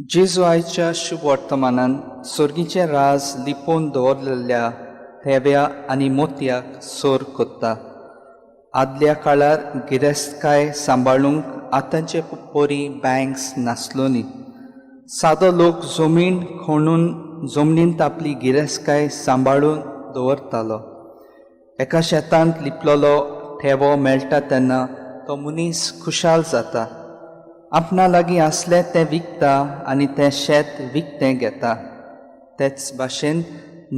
जेजू आयच्या शुभ वर्तमानान सर्गीचें राज लिपोवन दवरलेल्या थेव्या आनी मोतयाक सोर कोत्ता. आदल्या काळार गिरेस्तकाय सांबाळूंक आतांचे परी बँक्स नासलोनी. सादो लोक जमीन खणून जमनींत आपली गिरेस्तकाय सांबाळून दवरतालो. एका शेतांत लिपलेलो ठेवो मेळटा तेन्ना तो मनीस खुशाल जाता. आपणा लागीं आसलें तें विकता आनी तें शेत विकतें घेता. तेच भाशेन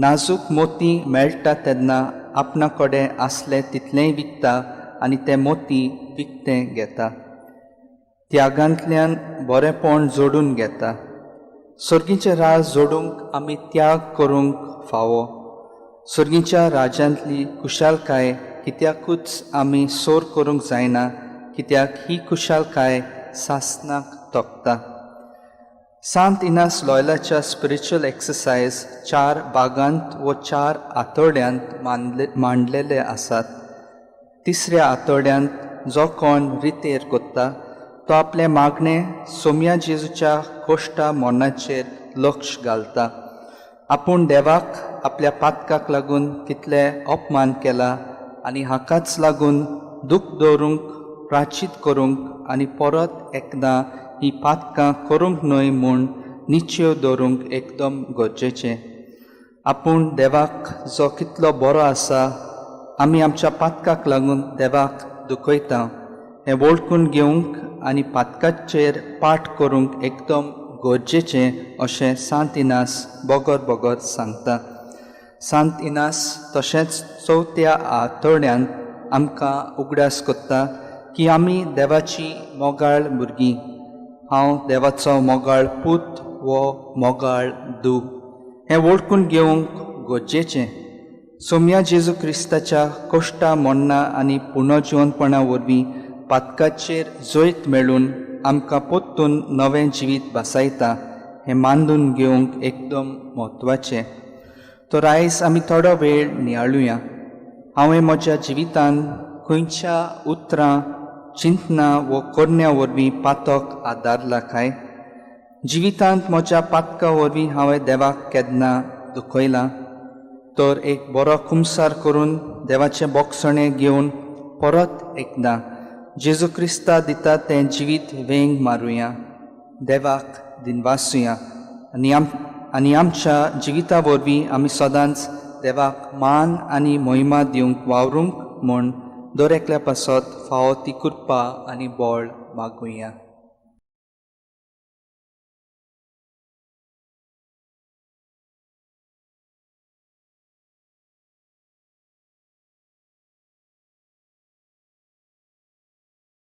नाजूक मोती मेळटा तेन्ना आपणा कडेन आसलें तितलेंय विकता आनी तें मोती विकतें घेता. त्यागांतल्यान बरेंपण जोडून घेता. सर्गीचें राज जोडूंक आमी त्याग करूंक फावो. सर्गीच्या राज्यांतली खुशालकाय कित्याकूच आमी सोर करूंक जायना, कित्याक ही खुशालकाय सासनाक तोखता. सांत इनास लॉयलाच्या स्पिरिच्युअल एक्सरसायज चार भागांत वो चार आठवड्यांत मांडलेले आसात. तिसऱ्या आठवड्यांत जो कोण रितेर कोत्ता तो आपलें मागणें सोम्या जेजूच्या कोश्टा मरणाचेर लक्ष घालता. आपूण देवाक आपल्या पातकाक लागून कितले अपमान केला आनी हाकाच लागून दूख दवरूंक, प्राचीत करूंक आनी परत एकदां ही पातकां करूंक न्हय म्हूण निश्चेव दवरूंक एकदम गरजेचें. आपूण देवाक जो कितलो बरो आसा, आमी आमच्या पातकाक लागून देवाक दुखयता हें वळखून घेवंक आनी पातकाचेर पाठ करूंक एकदम गरजेचें अशें सांत इनास बगर बगर सांगता. सांत इनास तशेंच चवथ्या आठवड्यांत आमकां उगडास कोत्ता की आमी देवाची मोगाळ भुरगीं. हांव देवाचो मोगाळ पूत वो मोगाळ धूव हें वळखून घेवंक गरजेचें. सोम्या जेजू क्रिस्ताच्या कोश्टा मरणां आनी पुनर्जिवनपणा वरवीं पातकाचेर जैत मेळून आमकां परतून नवें जिवीत भासायता हें मानून घेवंक एकदम म्हत्वाचें. तर आयज आमी थोडो वेळ नियाळुया. हांवें म्हज्या जिवितांत खंयच्या उतरां, चिंतना वो करण्या वरवीं पातक आदारला काय? जिवितांत म्हज्या पातका वरवीं हांवें देवाक केन्ना दुखयलां? तर एक बरो कुमसार करून देवाचें बोगसणें घेवन परत एकदां जेजू क्रिस्ता दिता तें जिवीत वेंग मारुया, देवाक दिनवासुया आनी आमच्या जिविता वरवीं आमी सदांच देवाक मान आनी मोहिमा दिवंक वावरूंक म्हूण दर एकल्या पासत फावो ती कृपा आनी बळ मागुया.